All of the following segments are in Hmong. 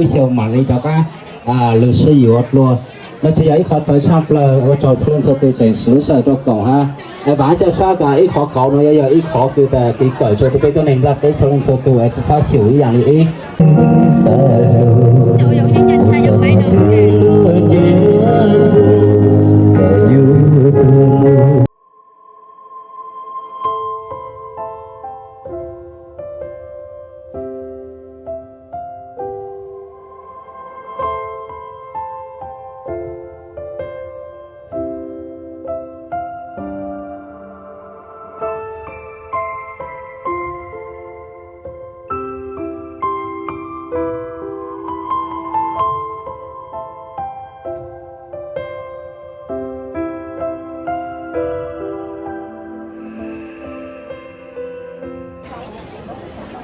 Lub xyoo mam li rov qab lug sib yuav dlua. No tsis yog ib qhov txawv tshaj plaws, ua tsaug txhua leej txhua tus tseem sawv rau koom hab. Vam caj sab tas ib qhov kauv no yuav yog ib qhov kws tas kev kawm rua rua peb tuab neeg nplaj teb txhua leej txhua tus es tsi txhob xyum ib yaam li ib.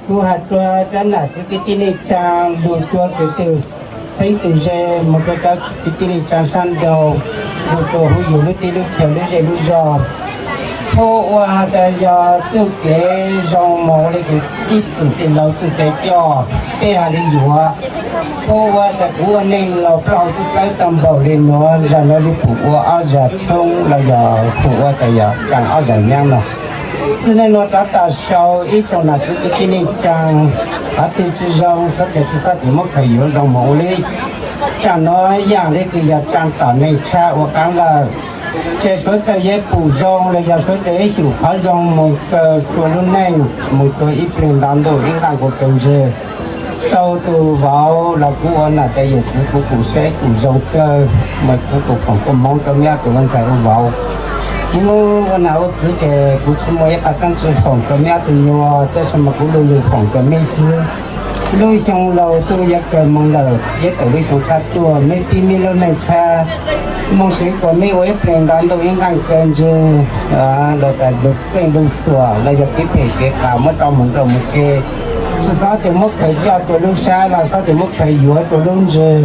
Kuv has rua cov nam txiv kwv tij neej tsaa, lug rua kwv tij txheeb tug ze, moog rua cov kwv tij neej tsaa saab nraug, lug rua huv yug lub teb lub chaw lub zej lub zog. Txhua ua has tas yog txuj kev zoo moog le kws ib txwm tij laug txuj kev coj, peb has le yuav. Txhua ua tas kuv ua neej los plaub hau tub tawb tau npaum le nuav, zag nuav le pum ua ob zag tshoob los yog pum ua tas yog kaam ob zag nyaab no. Txij neej nuav rov tas sau ib tsoom nam txiv kwv tij neej tsaa, qhov twg tsi zoo suav dlawg tsi xob tes muab khaws yuav zoo moog ua le. Tsaam nuav yaam le kws yog tsaam tom neeg tshab ua qaab lawm. Ces suav dlawg yuav pum zoo los yog suav dlawg yuav xyum qhov zoo moog kaw rua lub neej, moog rua ib pleg nto ntuj ib nqaaj kua kaw ntseg. Rua tug vauv los kuv ua nam tas yawm txiv kuv pum saib pum zoo kawg, mas kuv tus foom koob moov rua meb ob tug ua ntxhais ua vauv. Kuv ua nam ua txiv ces kuv tsi muaj ib qho teeb tsi foom rua meb ob tug nyuas, tab sis mas kuv lug lug foom rua meb xwb. Lub xyoo laus tuaj yuav kawg moog lawm, yuav tawm lub xyoo tshab tuaj, meb pib meb lub neej tshab, moog seev kuas meb ua ib pleg nto ntuj ib nqaaj kaw ntseg, los tas lug txeej lug xuam los yog kev phem kev qas muab rua moog nrau moog tseg. Tsi xob tes muab khaws coj rua lub sab los xob tes muab khaws yuav rua lub ntseg.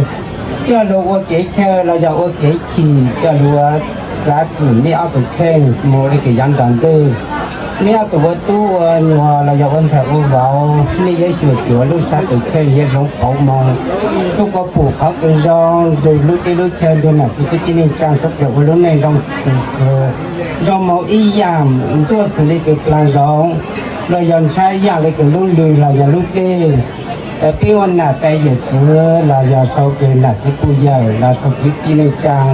Coj lug ua kev chaw los yog ua kev chim, coj lug ua xav txim meb ob tug kheej moog le kws yav nrag ntej. Meb ob tug ua tub ua nyuas los yog ua ntxhais ua vauv, meb yuav xyuam cuav lub sab tus kheej yuav hloov pauv moog, tsuas kuas pum qhov kws zoo nrug lub teb lub chaw nrug nam txiv kwv tij neej tsaa suav dlawg ua lub neej zoo xwm xwm, zoo moog ib yaam, ntsuab xws le kws plaag zoov los yog ntshaib yaam le kws lub lwg los yog lub dlej. Peb ua nam tas yawm txiv los yog sau kws nam txiv puj yawm los sau kwv tij neej tsaa,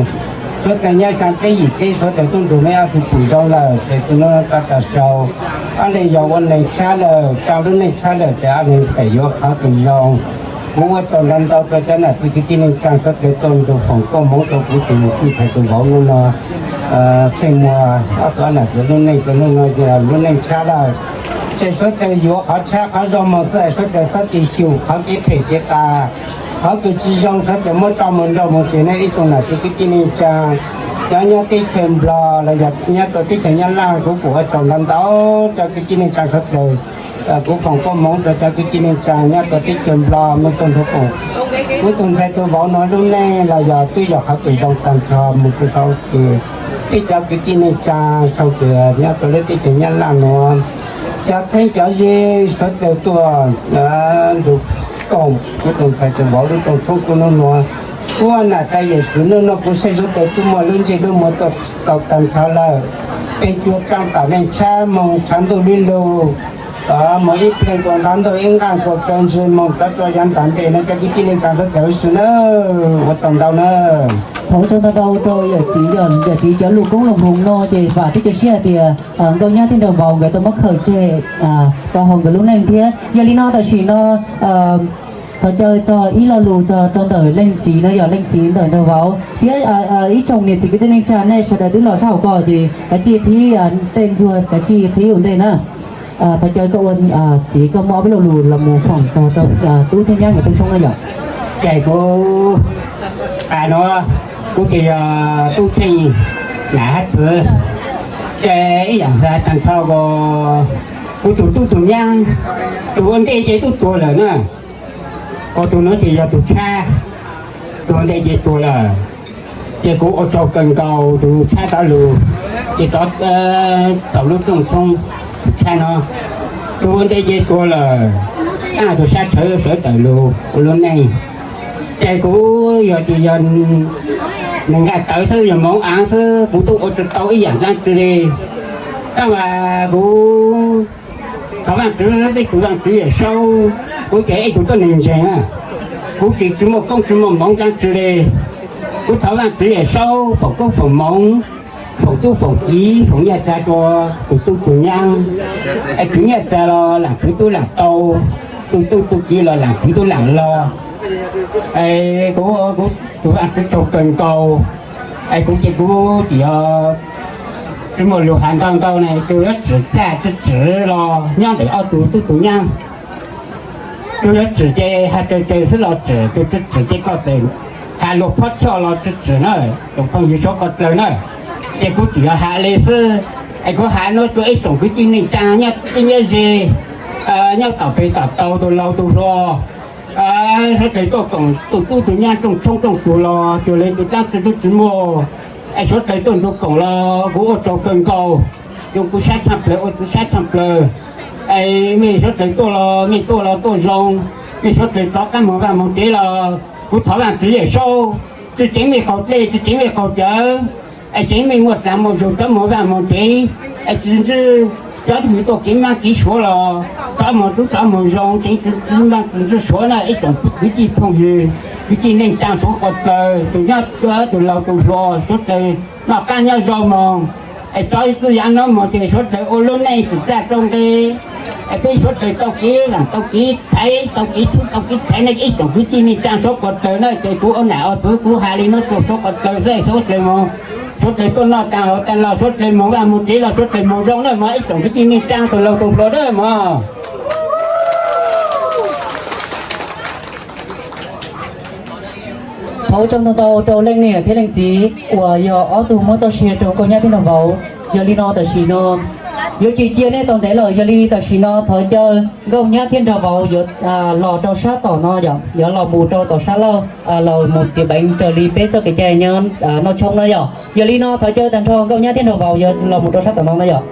suav dlawg nyob xyaa teb yim teb suav dlawg tub nrug meb ob tug pum zoo lawm ces txij nuav rov tas sau, ob leeg yog ua neeg tshab lawm, tsaa lub neej tshab lawm ces ob leeg feem yuav qhov kws zoo. Kuv ua tsaug ntau ntau rua cov nam txiv kwv tij neej tsaa suav dlawg tuaj nrug foom koob moov rua kuv tus tub ntxhais tus vauv nub nua. Tsheej muag ob tug nam txiv lub neej rua nub nua lub neej tshab lawm, ces suav dlawg yuav qhov tshab qhov zoo moog xwb, suav dlawg xob tes xyum qhov kev phem kev qas, qhov kws tsi zoo suav dlawg muab rua moog nrau moog tseg. Neb ib tsoom nam txiv kwv tij neej tsaa, cov nyob teb chaws Nplog los yog nyob rua teb chaws Nyab Laj, kuv kuj ua tsaug ntau ntau cov kwv tij neej tsaa suav dlawg. Kuv foom koob moov rua cov kwv tij neej tsaa nyob rua teb chaws Nplog, mej tuaj nrug foom kuv tus ntxhais tus vauv nuav lub neej los yog twb yog qhov kws zoo taag nrho moog rua sau kws peb cov kwv tij neej tsaa sau kws nyob rua lub teb chaws Nyab Laj nuav, cov txheeb cov ze suav dlawg tuaj nrug koom kuv tus ntxhais tus vauv lub rooj tshoob kuv nub nua. Kuv ua nam tas yawm txiv nub nua kuv saib suav dlawg tub muaj lub ntsej lub muag tuaj tau taag nrho lawm. Peb cuag tsaa tom neej tshab moog tshav ntuj lub lug, moog ib pleg nkaus ntav ntuj ib nqaaj kuas kaw ntseg moog rov rua yav nrag ntej no cov kwv tij neej tsaa suav dlawg huv si na. Ua tsaug ntau na. Thov ua tsaug ntau ntau rau yawm txiv, yawm txiv cov lug koob lug hmoov no ces vam thiab cia siab hais tias nkauj nyab thiab nraug vauv nkawd tau muab khaws tseg rau hauv nkawd lub neej thiab. Yog li no tam sim no thov caw txog ib lo lus txog rau ntawm leej txiv no, yog leej txiv ntawm nraug vauv thiab ib tsoom niam txiv kwv tij neej tsaa nej sawv daws twb los sab hauv ko ces kav tsij qhib tej ntxuag, kav tsij qhib ua ntej na. Thov caw koj ua txiv koj muaj ob peb lo lus los mus foom txog rau tub thiab nyab nkawd rooj tshoob na yom. Ces kuv, a, nuav kuv ces yog tub Tsheej nam hab txiv. Ces ib yaam xav taag nrho ko, kuv tug tub tug nyab, tug ua ntej ces tub tuag lawm na, ho tug nuav ces yog tug tshab, tug ua ntej ces tuag lawm. Ces kuv ua tsaug kawg nkaus tug tshab rov lug, ces rov tau lub rooj tshoob tshab no. Tug ua ntej ces tuag lawm, tug sab tshawv sawv tawm lug ua lub neej. Ces kuv yog tias yog neeg nqaij tawv xwb, yog hmoov av xwb, kuv twb ua tsis tau ib yam dlaab tsi li. Tab mas kuv thov Vaajtswv, ib tug Vaajtswv Yawm Saub, kuv ces ib tug tuab neeg ntseeg na, kuv tsis, tsis muaj koob tsis muaj hmoov dlaab tsi li. Kuv thov Vaajtswv Yawm Saub foom koob foom hmoov, foom tub foom kiv, foom nyiaj txiag rua tug tub tug nyaab. Es khwv nyiaj txiag los laam khwv tub laam tau, tu tub tu kiv los laam khwv tub laam lug. Es kuv, kuv, kuv Vaajtswv tsaug kawg nkaus. Es kuv ces kuv tsis yog, tsis muaj lug has ntau ntau ne, kuv yuav tsim txaj tsim txim los nyob ntawm ob tug tub tug nyaab. Kuv yuav tsim ces has tsawg tsawg xwb los tsim, kuv tsis tsim ces koj txawm has luag phob choj los tsis tsim na, tsoom phooj ywg suav qhov dlawg na. Ces kuv tsis yog has li xwb, es kuv has nuav rua ib tsoom kwv tij neej tsaa nyob ib nyob ze, nyob tom peg tom tau, tug laug tug hluas, suav dlawg tuaj koom tug tub tug nyaab rooj tshoob rooj tug los cuag li kuv dlaab tsi tub tsi muaj, es suav dlawg tuaj nrug koom los kuv ua tsaug kawg nkaus. Zoo kuv sab tshaaj plawg, ua txwv sab tshaaj plawg. Es mej suav dlawg tuaj los mej tuaj los tuaj zoo, mej suav dlawg rov qaab moog vaj moog tsev los kuv thov Vaajtswv Yawm Saub, tsi ceev mej qaug dlej, tsi ceev mej qaug cawv, es ceev mej muaj dlaag muaj zug rov moog vaj moog tsev, es tsi ntsib cov twg tuaj kev maab kev suav los rov moog rub rov moog zoo, ceev tsi ntsib suav na ib tsoom kwv tij phooj ywg, kwv tij neej tsaa suav qhov dlawg, tug nyob, tug laug tug hluas suav dlawg noj qaab nyob zoo moog. Es rov txij yav nuav moog ces suav dlawg ua lub neej tsim txaj rau nqe, es peb suav dlawg tau kev vaam tau kev thaiv, tau kev txhwb tau kev thaiv na ib tsoom kwv tij neej tsaa suav qhov dlawg na. Ces kuv ua nam ua txwv kuv has li nuav rua suav qhov dlawg xwb, suav dlawg moog, suav dlawg tuaj noj taag haus taag los suav dlawg moog vaj moog tsev los suav dlawg moog zoo na mog ib tsoom kwv tij neej tsaa tug laug tug hluas na mog. Thov ua tsaug ntau ntau rau leej niam thiab leej txiv uas yog ob tug muab txoj sia rau nkauj nyab thiab nraug vauv. Yog li no tam sim no yuav tsis cia nej tau ntev lawm, yog li tam sim no thov caw nkauj nyab thiab nraug vauv yuav los rau sab tom no yom, yuav los mus rau tom sab laug, los mus txiav peev raws li peb txoj kev cai nyob noj tshoob na yom. Yog li no thov caw tag nrho nkauj nyab thiab nraug vauv yuav los mus rau sab tom no na yom.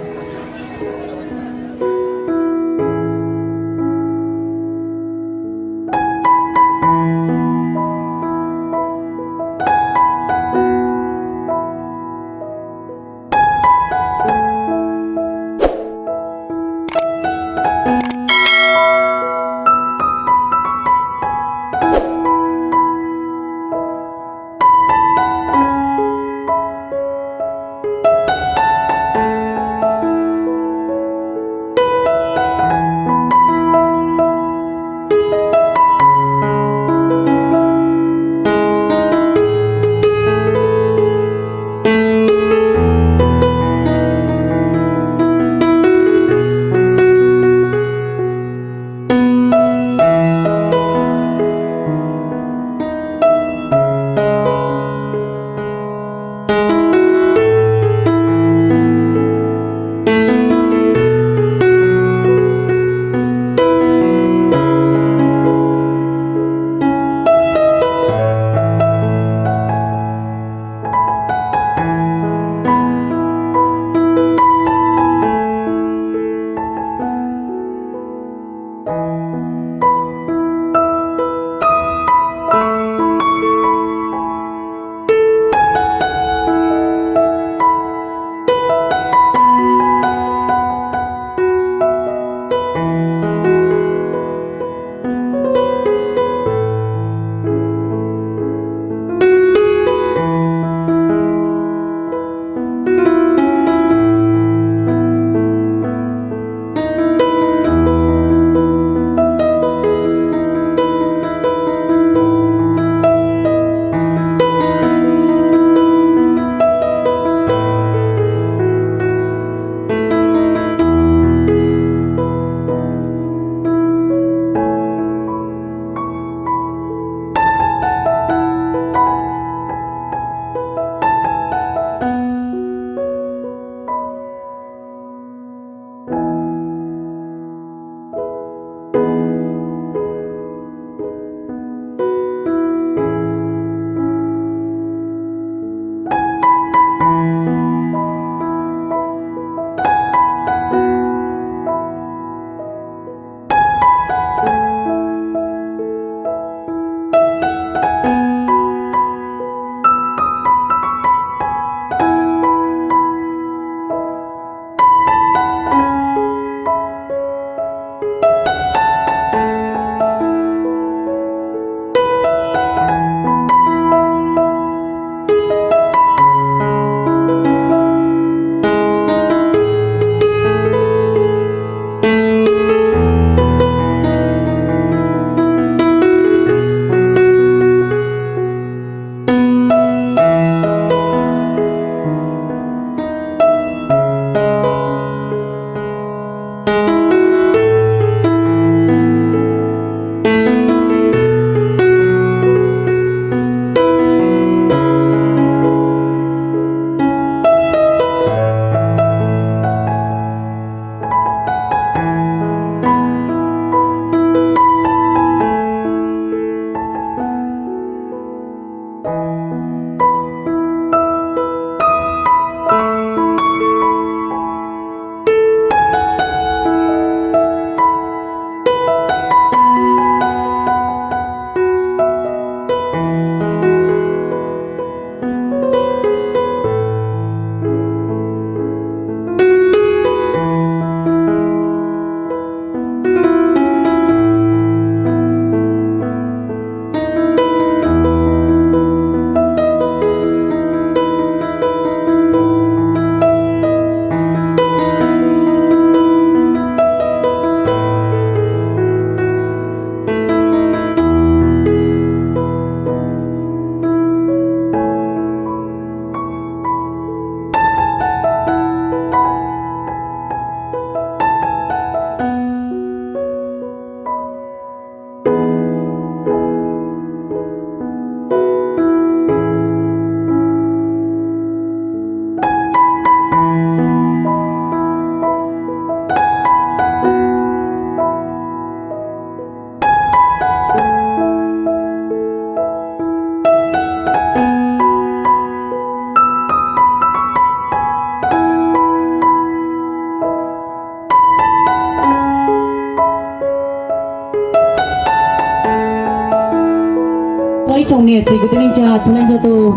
Muaj ib tsoom niam txiv kwv tij neej tsa txhua leej txhua tus,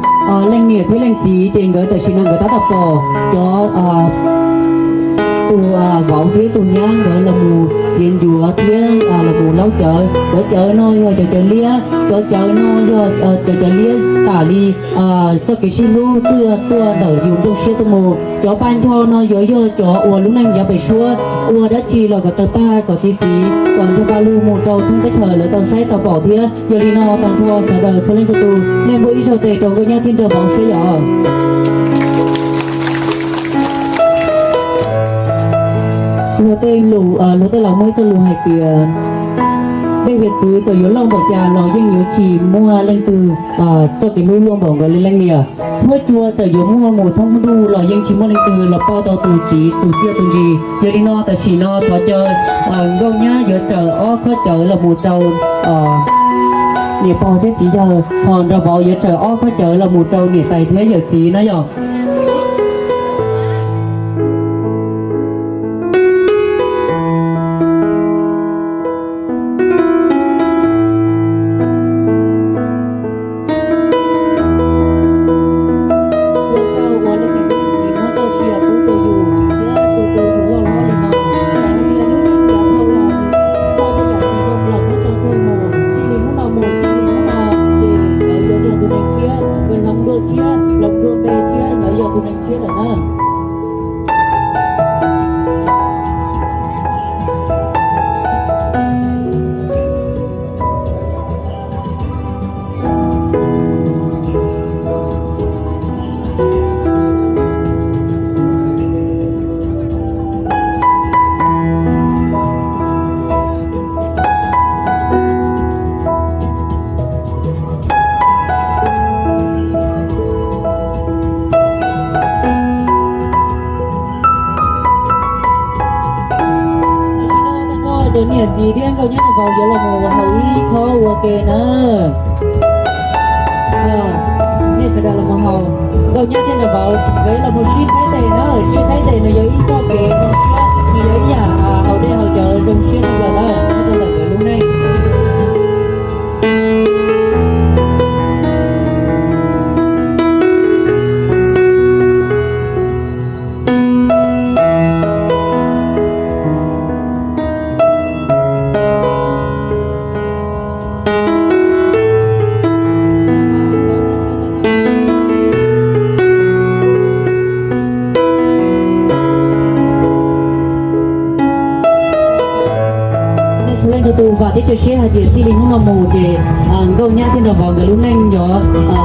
leej niam thiab leej txiv ces nkawd tam sim no nkawd tab tom pom cov tus vauv thiab tus nyab nkawd los mus txiav ncuav thiab los mus laub cawv. Cov cawv no yog cov cawv liab, cov cawv no yog cov cawv liab tam li txoj kev sib hlub tuaj tuaj ntawm yus nplooj siab tuaj mus. Cov paj ncho no yuav yog cov uas lub neej yav pem suab ua dab tsi los kom tawg paj kom txi txiv kom nrog paj lug mus rau thoob teb chaws lawv tau saib tau pom thiab. Yog li no tag nrho sawv daws txhua leej txhua tus nej npuaj ib zaug tes rau nkauj nyab thiab nraug vauv saib yom. Luag tej lus, luag tej laus muaj ib txoj lus hais tias, dej hiav txwv txawm yuav loj npaum cas los yeej yuav tsis muaj leej twg txoj kev hlub luaj npaum nkawd li leej niam. Huab cua txawm yuav muaj mus thoob ntuj los yeej tsis muaj leej twg los pauj tau tus txiv tus txiaj tus ntsig. Yog li no tam sim no thov caw nkauj nyab yuav tsaws ob khob cawv los mus rau niam pog thiab txiv yawg, ho nraug vauv yuav tsaws ob khob cawv los mus rau niam tais thiab yawm txiv na yom. Cov niam txiv thiab nkauj nyab nraug vauv yuav los mus haus ib khob ua ke na. Nej sawv daws los mus haus, nkauj nyab thiab nraug vauv nkawd los mus sib thaib tes na, sib thaib tes nws yog ib txoj kev zoo siab, nws yog ib yam haus dej haus cawv zoo siab zoo npaum na nyob rau ntawm nkawd lub neej. Nej txhua leej txhua tus vam thiab cia siab hais tias txij li hnub no mus ces nkauj nyab thiab nraug vauv nkawd lub neej yuav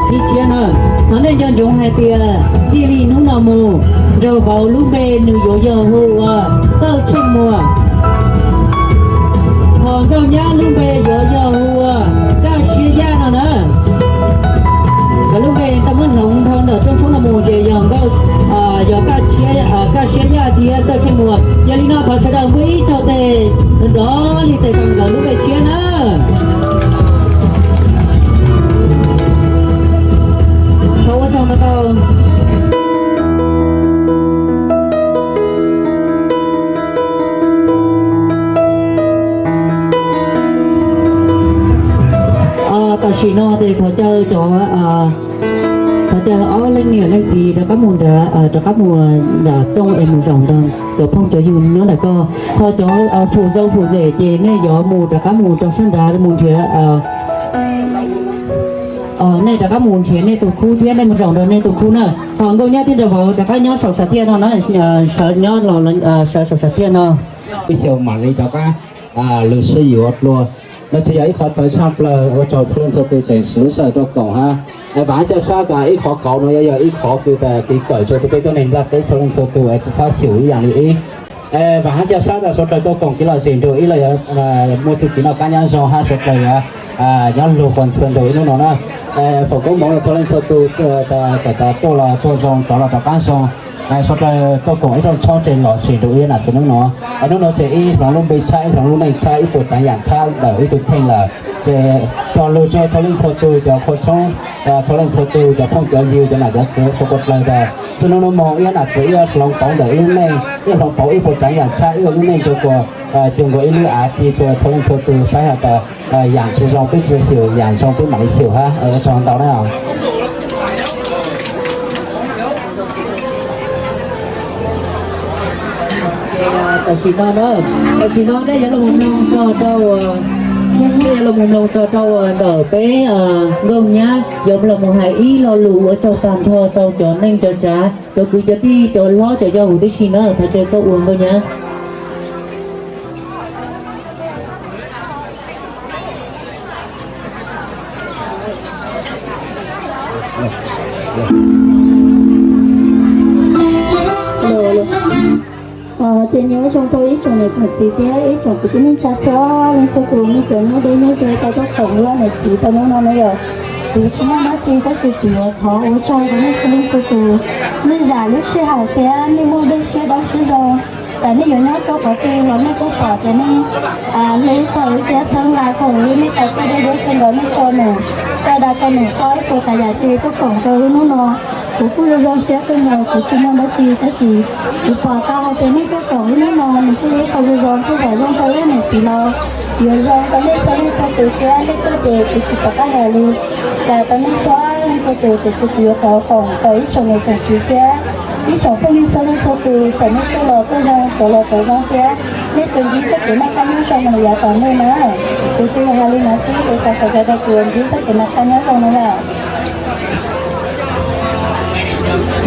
qhib tshiab na. Thov nej nco ntsoov hais tias txij li hnub no mus, nraug vauv lub npe nws yuav yog hu ua Txawj Tsheej Muas, ho nkauj nyab lub npe yuav yog hu ua Kaj Siab Yaj no na. Nkawd lub npe tau muab hloov dhau ntawm rooj tshoob no mus ces yog nkauj, yog Kaj Siab Yaj thiab Txawj Tsheej Muas. Yog li no thov sawv daws npuaj ib zaug tes nrov li tes kom nkawd lub npe tshiab na. Thov ua tsaug ntau ntau. Tam sim no ces thov caw cov, thov caw ob leej niam leej txiv rov qab mus nrad, rov qab mus nram rooj es mus zaum nrog cov phooj cov ywg nyob nram ko. Ho cov phum zau phum zem ces nej yuav mus rov qab mus rau sab nrad mus nrhiav, nej rov qab mus nrhiav nej tus khub thiab nej mus zaum nrog nej tus khub na. Ho nkauj nyab thiab nraug vauv rov qab nyob saum sam thiaj no na, sawv nyob los sawv saum sam thiaj no. Ib xyoos mam li rov qab lug sib yuav dlua. No tsis yog ib qhov txawv tshaj plaws, ua tsaug txhua leej txhua tus tseem siv lub sij hawm tuaj koom hab. Vam hab coj sab tas ib qhov kauv no yuav yog ib qhov kws tas kev kawm rua tus peb tuab neeg nplaj teb txhua leej txhua tus es tsis txhob xyum ib yaam li ib. Vam hab coj sab tas suav dlawg tuaj koom kev lom zem nrug ib los yuav muaj txuj kev noj qab nyob zoo hab suav dlawg yuav nyob lug quas ntxhia nrug ib nub no na. Foom koob moov rua txhua leej txhua tus tas txawm tas tuaj los tuaj zoo, rov los rov qab zoo. Suav dlawg tuaj koom ib rooj tshoob tseem lom zem nrug ib nam txiv nub no. Es nub no tseem ib hloov lub npe tshab, ib hloov lub neej tshab, ib puas tsaav yaam tshab ntawm ib tug kheej lawm. Ces cog lug rua txhua leej txhua tus cov qhua tshoob, txhua leej txhua tus cov phooj cov ywg, cov nam cov txiv suav dlawg tas txhua nub nub moog ib nam txiv ib hloov pauv ntawm ib lub neej, ib hloov pauv ib puas tsaav yaam tshab ib lub neej rua kuas Cuag nkaus ib lub av ci rua txhua leej txhua tus saib has tas yam tsi zoo peb tsi xyum, yam zoo peb mam li xyum hab. Ua tsaug ntau na. Tam sim no na, tam sim no nej yuav los mloog txog rau, nej yuav los mloog txog rau ntawm peb Nkauj Nyab yuav los mus hais ib lo lus ua tsaug tag nrho rau cov neej cov tsav, cov kwv cov tij, cov hlob cov yau huv tib si na. Thov caw koj ua Nkauj Nyab. Ces nyob zoo rau ib tsoom niam txiv thiab ib tsoom kwv tij neej tsa txhua leej txhua tus, nej cov nyob deb nyob ze tau tuaj koom ua niam txiv tau hnub no na yom. Kuv tsis muaj dab tsi tab sis kuv yuav thov ua tsaug rau nej txhua leej txhua tus, nej zam lub sij hawm thiab nej muaj dej siab dawb siab zoo. Txawm nej yuav nyob rau qhov twg los nej kuj pom tias nej hlub thaum ub thiab txhawb nqa thaum ub nej tau tej dej deb kawg nkaus nej tso num, tau dag tau num tau ib puas tsav yam tsi tuaj koom rau lub hnub no. Kuv kuj zoo zoo siab kawg nkaus, kuv tsis muaj dab tsi tab sis kuv pom tau hais tias nej tuaj koom lub hnub no nws kuj yog ib qho zoo zoo thiab zam zoo rau ib niam txiv no. Yuav zoo rau nej txhua leej txhua tus thiab nej tuaj ces kuv tsis pom qab hais li. Cas rau nej txhua leej txhua tus ces kuv yuav thov foom rau ib tsoom niam tsoom txiv thiab ib tsoom phooj ywg txhua leej txhua tus, txawm nej tuaj los tuaj zoo, tuaj los tuaj zoo thiab nej tsuas ntsib txoj kev noj qab nyob zoo mus yav tom ntej na. Kuv tsuas hais li no xwb es thov kom sawv daws tsuas ntsib txoj kev noj qab nyob zoo no na.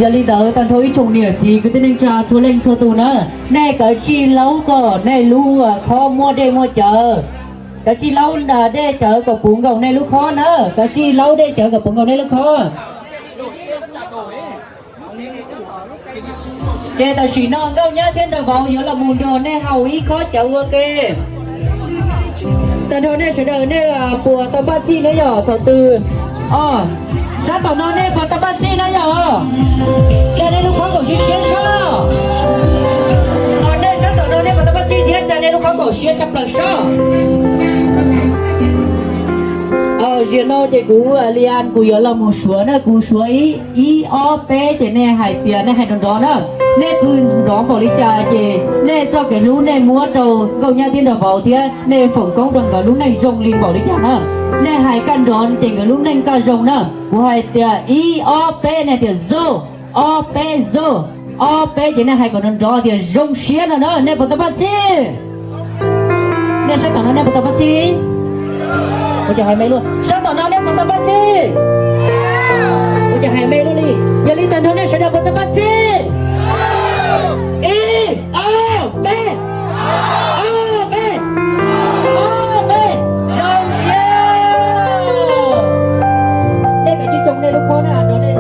Yog li ntawd tag nrho ib tsoom niam txiv kwv tij neej tsa txhua leej txhua tus na, nej kav tsij laub kom nej lub khob muaj dej muaj cawv. Kav tsij laub dej cawv kom puv nkaus nej lub khob na, kav tsij laub dej cawv kom puv nkaus nej lub khob. Ces tam sim no Nkauj Nyab thiab Nraug Vauv yuav los mus nrog nej haus ib khob cawv ua ke. Tag nrho nej sawv daws nej puas tau paj txhij na yom? Thaum twg, o, sab tom no nej puas tau paj txhij na yom? Tsa nej lub khob kom siab siab sab. O, nej sab tom no nej puas tau paj txhij thiab? Tsa nej lub khob kom siab tshaj plaws sab. Zaum no ces kuv, Lian, kuv yuav los mus suav na, kuv suav ib, ib ob peb ces nej hais tias nej hais nrov nrov na. Nej qw nrov npaum li cas ces nej txoj kev hlub nej muab rau Nkauj Nyab thiab Nraug Vauv thiab nej foom koob rau nkawd lub neej zoo li npaum li cas na. Nej hais kaj nrov ces nkawd lub neej kaj zoo na. Kuv hais tias ib ob peb nej tias zoo, ob peb zoo, ob peb ces nej hais kom nrov nrov tias zoo siab no na. Nej puas tau paj txhij? Nej sab tom no nej puas tau paj txhij? Ua cas hais me luaj? Sab tom no nej puas tau paj txhij? Ua cas hais me luaj li? Yog li tag nrho nej sawv daws puas tau paj txhij? Ib, ob, peb. Ob, peb. Ob, peb. Zoo siab. Nej kav tsij tsoo nej lub khob na, nrog nej.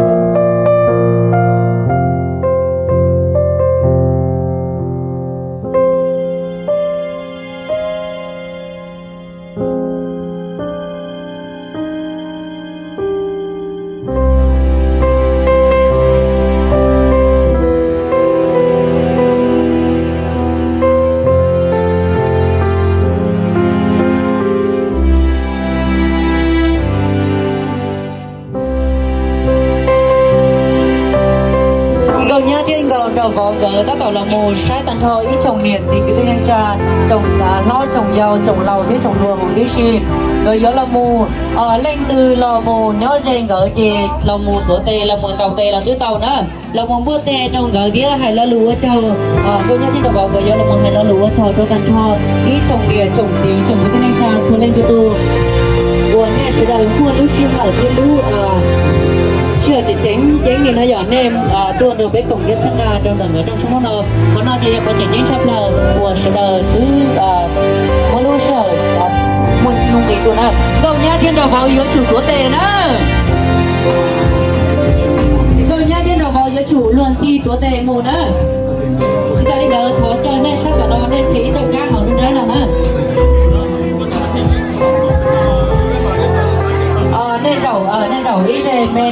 Nkauj Nyab thiab Nkauj Nraug Vauv nkawd tab tom los mus saib tag nrho ib tsoom niam txiv kwv tij neej tsa, tsoom hlob tsoom yau, tsoom laus thiab tsoom hluas huv tib si. Nkawd yuav los mus, leej twg los mus nyob ze nkawd ces los mus tuav tes los mus ntaus tes los twb tau na. Los mus npuaj tes rau nkawd thiab hais lo lus ua tsaug. Nkauj Nyab thiab Nraug Vauv nkawd yuav los mus hais lo lus ua tsaug rau tag nrho ib tsoom niam tsoom txiv tsoom kwv tij neej tsa txhua leej txhua tus uas nej sawv daws muaj lub sij hawm thiab lub sij hawm tseem ceeb ceeb li no yog nej tuaj nrog peb koom thiab txhawb nqa rau ntawm nkawd rooj tshoob hmoob no. Qhov no ces yog qhov tseem ceeb tshaj plaws uas sawv daws twb muaj lub sij hawm muaj nuj nqis tuaj na. Nkauj Nyab thiab Nraug Vauv yuav tsum tuav tes na. Nkauj Nyab thiab Nraug Vauv yuav tsum luag ntxhi tuav tes mus na. Tsis tas li ntawd thov caw nej sab tom no nej tseg ib txoj kab hauv lub nrab no na. Nej zaum, nej zaum ib ze me,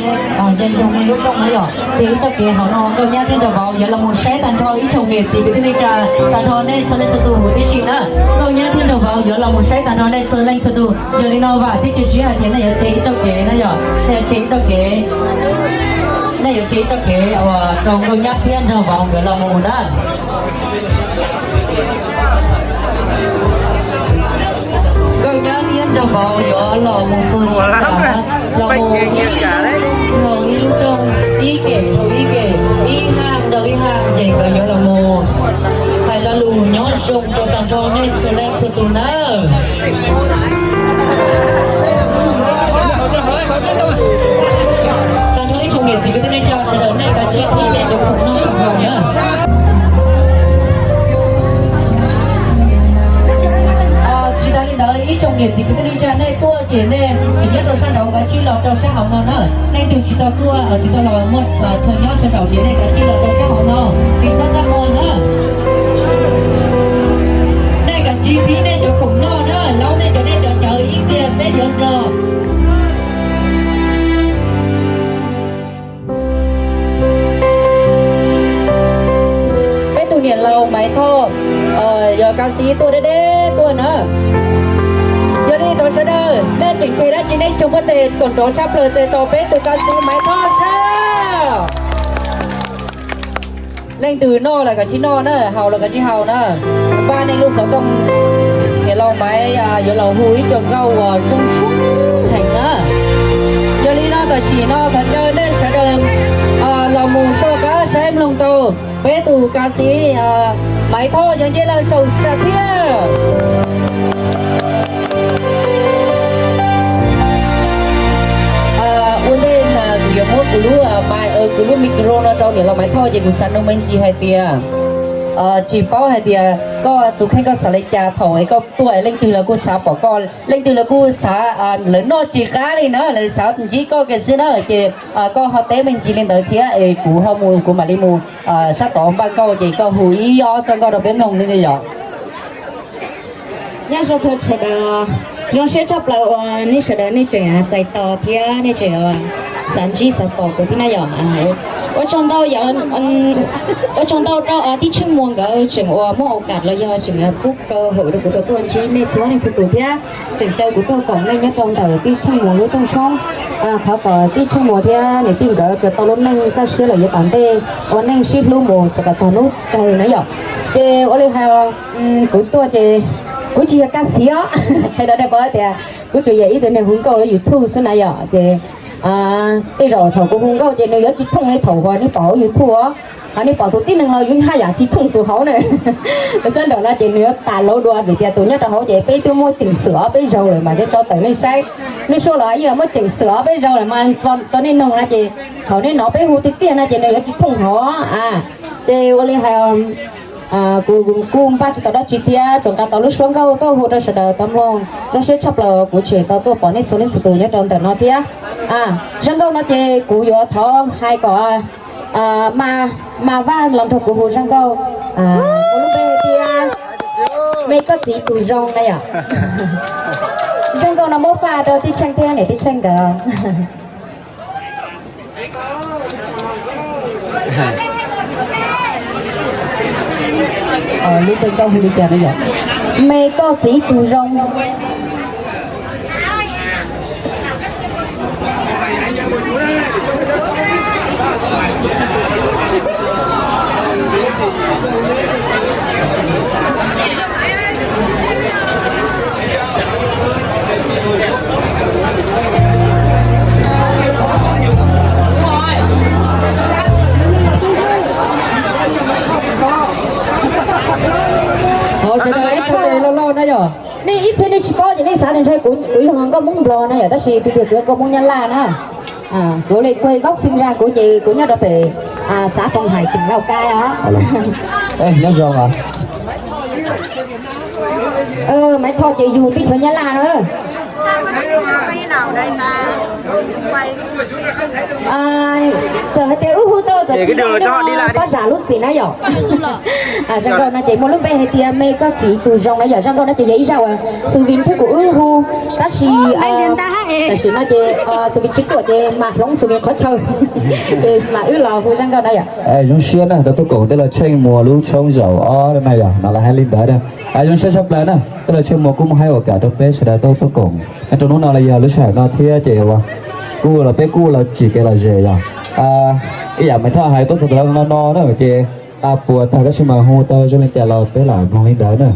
ze zoo me lub rooj na yom, tseg ib txoj kev hauv no. Nkauj Nyab thiab Nraug Vauv yuav los mus saib tag nrho ib tsoom niam txiv kwv tij neej tsa, tag nrho nej txhua leej txhua tus huv tib si na. Nkauj Nyab thiab Nraug Vauv yuav los mus saib tag nrho nej txhua leej txhua tus. Yog li no vam thiab cia siab hais tias nej yuav tseg ib txoj kev na yom, nej yuav tseg ib txoj kev, nej yuav tseg ib txoj kev uas rau Nkauj Nyab thiab Nraug Vauv nkawd los mus na. Yuav los mus pw sab tod, los mus ib rooj ib kem rau ib kem, ib haj rau ib haj, ces nkawd yuav los mus hais lo lus nyob zoo rau tag nrho nej txhua leej txhua tus nawb. Tag nrho ib tsoom niam txiv kwv tij neej tsa sawv daws, nej kav tsij qhib nej cov khoom noj khoom haus na. Tsis tas li ntawd, ib tsoom niam txiv kwv tij neej tsa nej tuaj ces nej tsis nyob rau sab nraud, kav tsij los rau sab hauv no na. Leej twg tsis tau tuaj, tsis tau los muaj chaw nyob chaw zaum ces nej kav tsij los rau sab hauv no, tsis txhob txaj muag na. Nej kav tsij qhib nej cov khoom noj na, laub nej cov dej cov cawv, ib pliag peb yuav los. Peb tus niam laus Maiv Thoj, yog kav xis tuaj deb deb tuaj na. Yog li ntawd sawv daws, nej tseem tseg dab tsi nej tsoom muaj tes kom nrov tshaj plaws txais tos peb tus kav xis Maiv Thoj sab. Leej twg noj los kav tsij noj na, haus los kav tsij haus na. Npaj nej lub xov tooj, niam laus Maiv yuav los hu ib co nkauj uas zoo zoo heev na. Yog li no tam sim no thov caw nej sawv daws los mus soj qab saib mloog tau peb tus kav xis Maiv Thoj yog nce lawm saum sam thiab. Ua ntej kuv yuav muab kuv lub, kuv lub micro no rau niam laus Maiv Thoj ces kuv xav nug me ntsis hais tias, tsis paub hais tias koj tus kheej koj xav li cas thaum es koj tuaj es leej twg los kuj xav pom koj, leej twg los kuj xav, lawv noj tsis qab li na, lawv xav ntsib koj kiag xwb na, ces koj ho teb me ntsis li ntawd thiab es kuv ho mus, kuv mam li mus sab tod npaj nkauj ces koj hu ib ob txoj nkauj rau peb mloog li yom. Nyob zoo rau sawv daws, zoo siab tshaj plaws uas nej sawv daws nej tseem txais tos thiab nej tseem xav ntsib xav pom kuv thiab na yom. Ua tsaug ntau, ua tsaug ntau rau tij Tsheej Muas nkawd tseem uas muaj ua kam los yog tseem pub kaw hawm rau kuv tau tuaj ntsib nej txhua leej txhua tus thiab tseem caw kuv tuaj koom nej nyob rau ntawm tij Tsheej Muas lub rooj tshoob. Thov kom tij Tsheej Muas thiab niam tij nkawd tau lub neej kaj siab lawm yav tom ntej ua neej sib hlub mus txog kom txog hnub kawg na yom. Ces ua li hais, kuv tuaj ces kuv tsis yog kaj xis os, qhia rau nej paub tias kuv tsuas yog ib tug neeg hu nkauj hauv YouTube xwb na yom. Ces tej zaum thaum kuv hu nkauj ces nws yuav tsis thooj li thaum uas nej pom hauv YouTube os. Ho nej pom tus tib neeg los yuav haj yam tsis thooj tus hauv na. Sab nraum no ces nws yuav tas lauv dua vim tias tus nyob rau hauv ces peb twb muab ceem xwm ob peb zaug lawm mas thiaj tso tawm nej saib. Nej suab los yeej muab ceem xwm ob peb zaug lawm mas tau nej noog na ces thaum nej hnov peb hu tiag tiag no ces nws yuav tsis thooj hauv. Ces ua li hais, kuv kuj npaj tsis tau dab tsi thiab tsuas nqa tau lub suab nkauj tuaj hu rau sawv daws tau mloog. Zoo siab tshaj plaws kuv tseem tau tuaj pom nej txhua leej txhua tus nyob rau ntawm no thiab. Zaj nkauj no ces kuv yuav thov hais kom Mas Vaj los nrog kuv hu zaj nkauj, muaj lub npe hais tias Me koj txiv tus zoo na yom. Zaj nkauj no muab faj rau tij Tsheej thiab niam tij Tsheej nkawd. Lub npe nkauj hu li cas na yom? Me koj txiv tus zoo. Hos sawv daws ib txhia loj loj na yom. Nej ib txhia nej tsis paub ces nej xav tias ntshe kuv yog nkauj Hmoob Nplog na yom, tab sis tiag tiag kuv yog nkauj Hmoob Nyab Laj na. Kuv li kuj gốc sinh ra kuv ces kuv nyob rau pem xã Phong Hải tỉnh Lào Cai os. Nyob zoo os. Maiv Thoj ces yug teb chaws Nyab Laj na. Txawm hais tias wb hu tau txawm tsis zoo li Paj Zam lub txim na yom. Zaj nkauj no ces muaj lub npe hais tias Me koj txiv tus zoo na yom. Zaj nkauj no ces yog ib zaj uas Xus Vin thiab kuv wb hu, tab sis tam sim no ces Xus Vin tsis tuaj ces mam hloov Xus Vin qhov chaw, ces mam wb los hu zaj nkauj na yom. Zoo siab na tau tuaj koom tej laug Tsheej Muas lub tshoob zaum ob na yom, no lawv hais li ntawd na. Zoo siab tshaj plaws na, tej laug Tsheej Muas kuj muaj haib ua kam rau peb sawv daws tau tuaj koom nyob rau hnub no los yog lub sij hawm no thiab ces kuj los peb kuj los tsim kev lom zem yom. Ib yam Maiv Thoj hais tuaj txog tus no no na ces puas tag tab sis mas hu tau zoo li cas los peb lam mloog li ntawd na.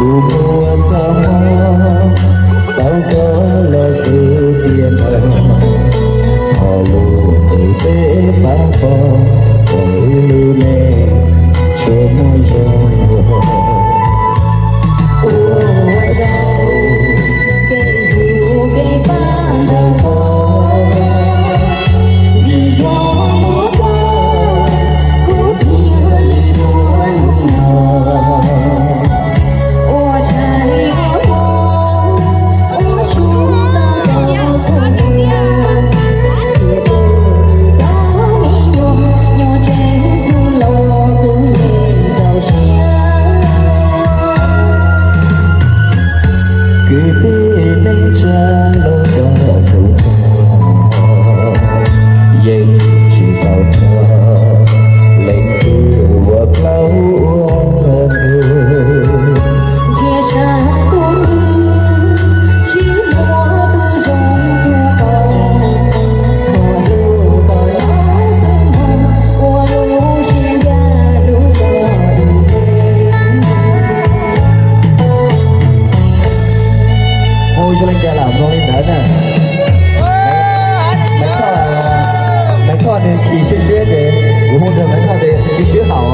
Kuv muaj txoj hmoov tau koj los hlub tiag npaum, ho lub ntuj teb pab pom tau wb lub neej tsuas muaj zoo. Ua tsaug kev hlub kev pab ntawm koj, vim yog muaj koj kuv thiaj li muaj hnub no. Ua tshais ua hmo ua su tau txhua hnub, tiam sis cov me nyuam nyob tsev txhua los kuv yeej txaus siab. Kwv tij neej tsa los koj hlub txog, yeej tsis tau rog leej twg ua plaub ua ntug. Ntsia sab tus twg tsis muaj tus zoo cuag koj, koj hlub koj los xwb ntag, ua lub siab ncaj hlub koj ib leeg. Ua zoo li cas lam mloog li ntawd na. Maiv Thoj, Maiv Thoj nws khi siab siab ces kuv hu nrog Maiv Thoj tias tsis sib haum.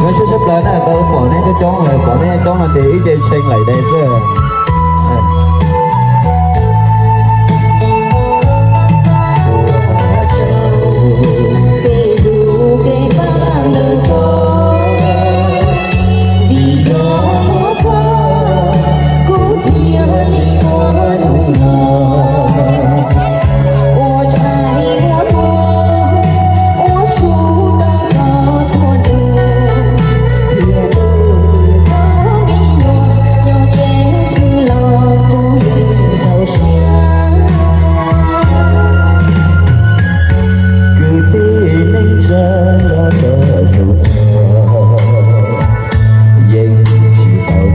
Nyob siab tshaj plaws na, tau pom nej coob coob lawm, pom nej coob no ces ib ce tshee laim dais xwb. Kwv tij neej tsa los koj hlub txog, yeej tsis tau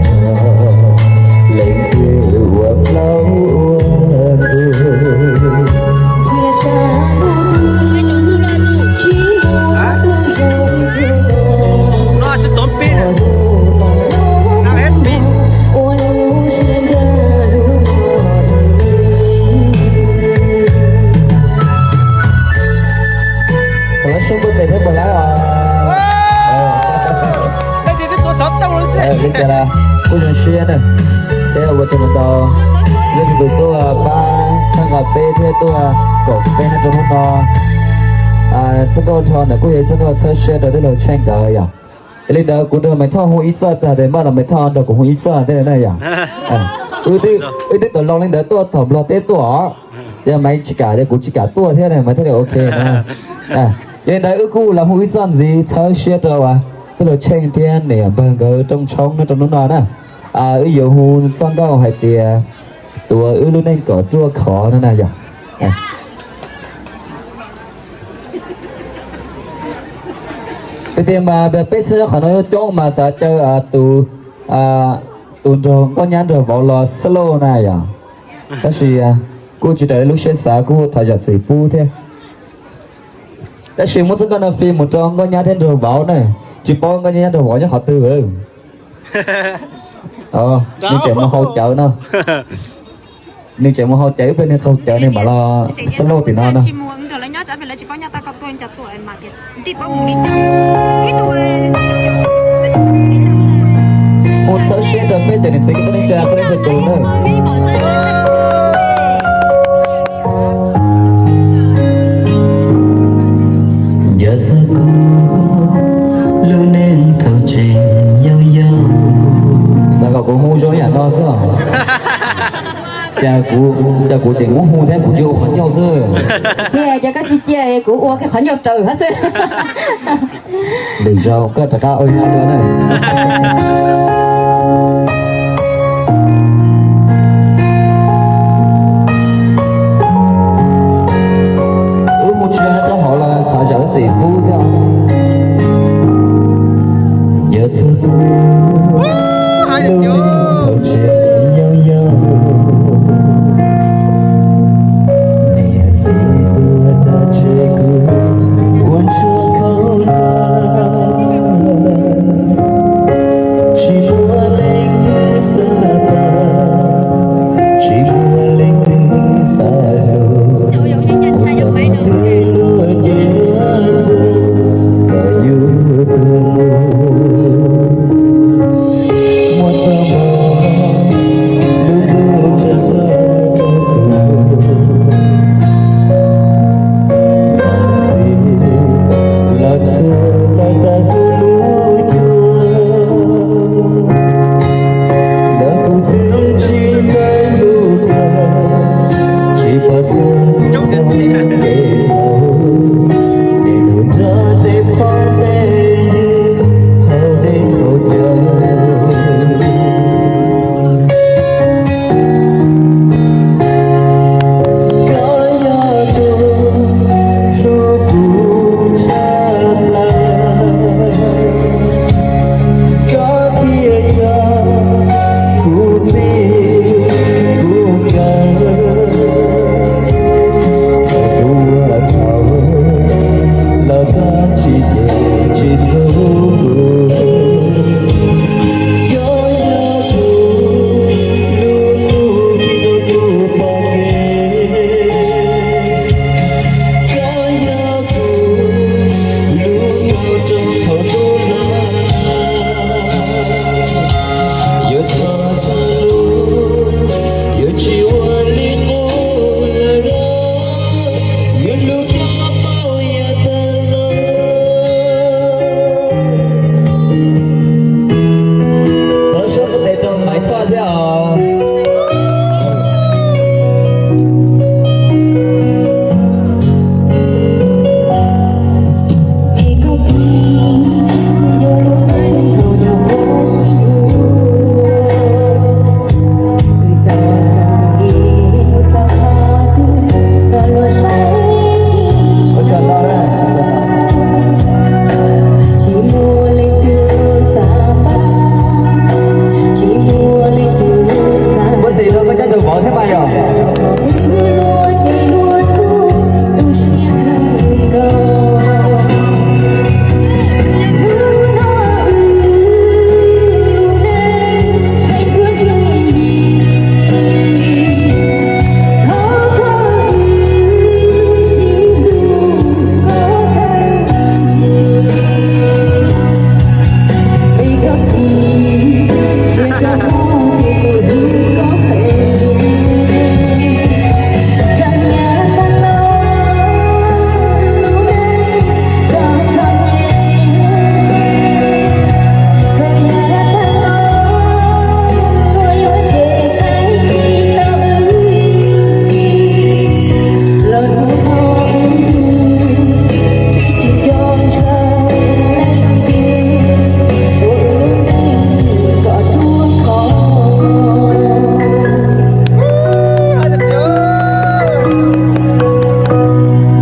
rog leej twg ua plaub ua ntug. Ua lub siab ncaj hlub koj ib leeg. Puas lab sub npawj tes thiab puas lab os? Li cas los kuj zoo siab na. Peb ua tsaug ntau ntau, ib txhia tus tuaj pab txhawb nqa peb thiab tuaj koom peb nyob rau hnub no. Txoj nkauj nrho ntawd kuj yog ib txoj nkauj txhawb siab rau tij laug Tsheej nkawd yom. Yog li ntawd kuv nrog Maiv Thoj hu ib txoj tag tes npaj los Maiv Thoj nrog kuv hu ib txoj thiab na yom. Wb twb tau loo li ntawd tuaj thaum Nplog teb tuaj os. Yog Maiv tsis kam ces kuv tsis kam tuaj thiab na, Maiv thiaj li ok na. Yog li ntawd wb kuj los hu ib txoj ntxiv txhawb siab rau tij laug Tsheej thiab niam npawg nkawd rooj tshoob nyob rau hnub no na. Wb yuav hu txoj nkauj hais tias tuav wb lub neej kom ruaj khov no na yom. Tiag tiag mas peb txhawb qhov no coob mas xav caw tus, tus nraug nkauj nyab nraug vauv los xwb lauj na yom. Tab sis kuj tsis raws li lub siab xav, kuj thov zam txim pub thiab. Tab sis muab txoj nkauj no fij mus rau nkauj nyab thiab nraug vauv na, tsis paub nkauj nyab nraug vauv nyob qhov twg. Nws tseem mus haus cawv no. Nws tseem mus haus cawv, ib pliag nws haus cawv nws mam los xab lauj tim no na. Mus txhawb siab rau peb cov niam txiv kwv tij neej tsa txhua leej txhua tus na. Nco txog kuv lub neej thaum tseem yau yau. Xav kom kuv hu zoo yam no xwb. Cas kuv, cas kuv tseem muab hu thiab kuv tsis ua qhov ncauj xwb. Tsis, cas koj tsis cia kuv ua kiag qhov ncauj raws hab xwb. Lwm zaus koj rov qab ua ib qho dua na. Wb mus tsis rau hauv los thov zam lub txim pub thiab. Yog txog kuv lub neej thaum tseem yau yau, niam txiv Thov suab tes rau Maiv Thoj thiab os. Muab tes rau koj Cab Nraug Vauv thiab mas yog.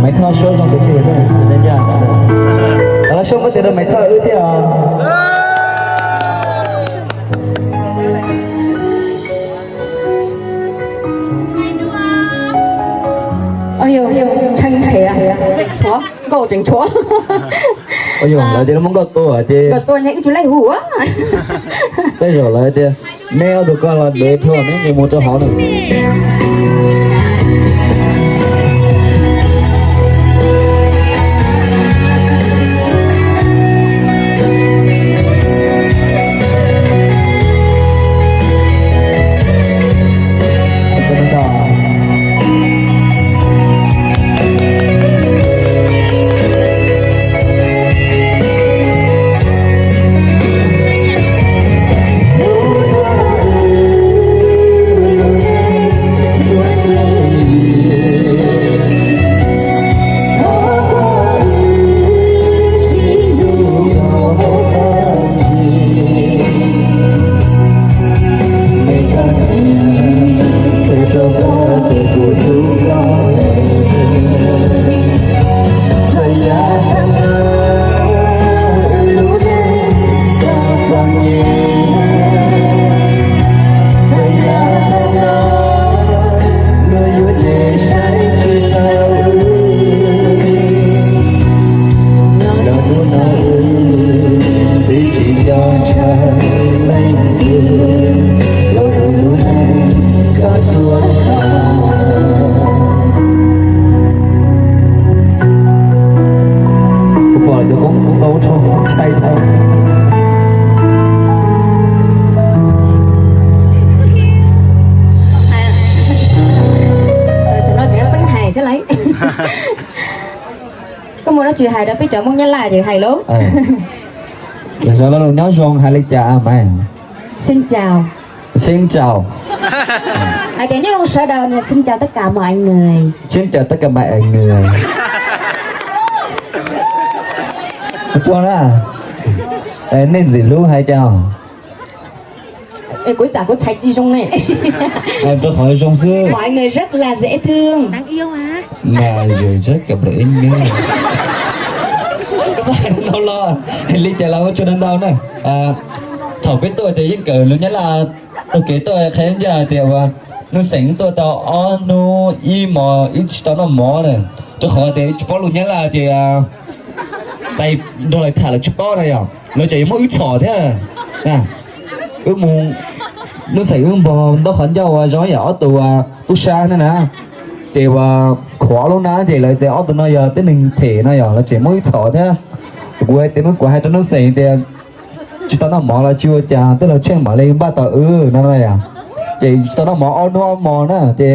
Maiv Thoj suab zoo tiag tiag, ncaj ncaj ntawd. Los suab muab tes rau Maiv Thoj wb thiab os. Ua yog tshee phem, tshuav nkauj tseem tshuav. Ua yog lawv tias lub muab nkauj tua ces nkauj tua ces wb tsis laij hu. Tej zaum lawv tias neb ob tug koj los dev dhau, neb mus rau hauv na. Saum no tseem txeeb hais thiab lauj. Koj muaj dab tsi hais rau peb cov Hmoob Nyab Laj ces hais lauj. Nyob zoo hais li cas mas? Xin chào. Xin chào. Hais tias nyob zoo sawv daws nè, xin chào tất cả mọi người. Xin chào tất cả mọi người. Ua na, nej ntxim hlub hais cas? Kuv ib txam kuv txhais tsis zoo ne. Rau qhov zoo xwb. Mọi người rất là dễ thương. Mà dù rất cặp đôi inh nhớ. Ntau los, li cas los ua tsaug ntau ntau na. Thaum peb tuaj ces yeej kawm lus Nyab Laj, taug kev tuaj qhia ncaj hais tias nuj xeem tuaj tau ob hnub ib hmos wb tsis tau noj mov na. Rau qhov tias tsis paub lus Nyab Laj ces pais nrog lawv tham lawv tsis paub na yom, lawv tseem yuav muab wb txhom thiab. Wb mus, nuj xeem wb npog ntaub qhov ncauj uas zoo yam ob tug tub sab ne na, ces uas khuam ob lub hnab ces lawv tias ob tug no yog tib neeg them no yom, lawv tseem muab wb txhom thiab. Kuv hais tias, kuv hais rau nuj xeem tias tsis tau noj mov los tsis ua cas, tej laug Tsheej mam li npaj tau wb no yom. Ces tsis tau noj mov ob hnub ob hmos na, ces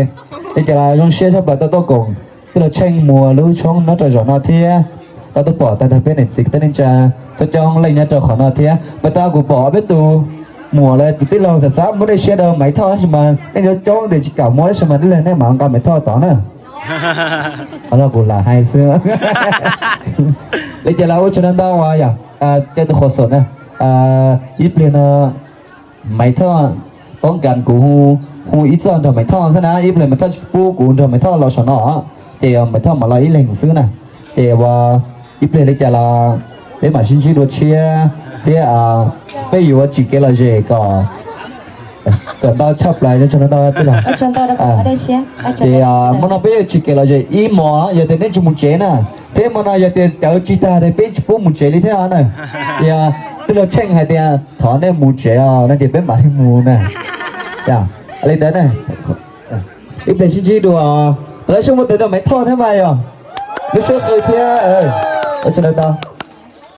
li cas los zoo siab tshaj plaws tau tuaj koom tej laug Tsheej Muas lub tshoob nyob rau zaum no thiab. Tau tuaj pom tag nrho peb niam txiv kwv tij neej tsa, coob coob leej nyob rau qhov no thiab. Pab tau kuv pom peb tus Muas lawv tus tij laug xav xav muab dej siab rau Maiv Thoj tab sis mas nej coob coob ces tsis kam muab tab sis mas dej lag nej mam nqa Maiv Thoj tod na. Qhov no kuv lam hais xwb. Li cas los ua tsaug ntau ntau yom, cia tus qhuas xom na. Ib pliag no Maiv Thoj poob kas kuv hu ib txoj nrog Maiv Thoj xwb na, ib pliag Maiv Thoj tsis pub kuv nrog Maiv Thoj los saum no, ces Maiv Thoj mam los ib leeg xwb na. Ces ua ib pliag li cas los peb mam sib ntsib dua tshiab thiab peb yuav tsim kev lom zem kom, kom ntau tshaj plaws no tso no ntau peb los. Ces hmo no peb yuav tsim kev lom zem ib hmos yog tias nej tsis mus tsev na, thiab hmo no yog tias cawv tsis tag ces peb tsis pub mus tsev li thiab na. Yog tij laug Tsheej hais tias thov nej mus tsev os no ces peb mam li mus na. Li ntawd na, ib pliag sib ntsib dua. Tau lub suab muab tes rau Maiv Thoj thiab mas yog lub suab qw thiab. Ua tsaug ntau ntau.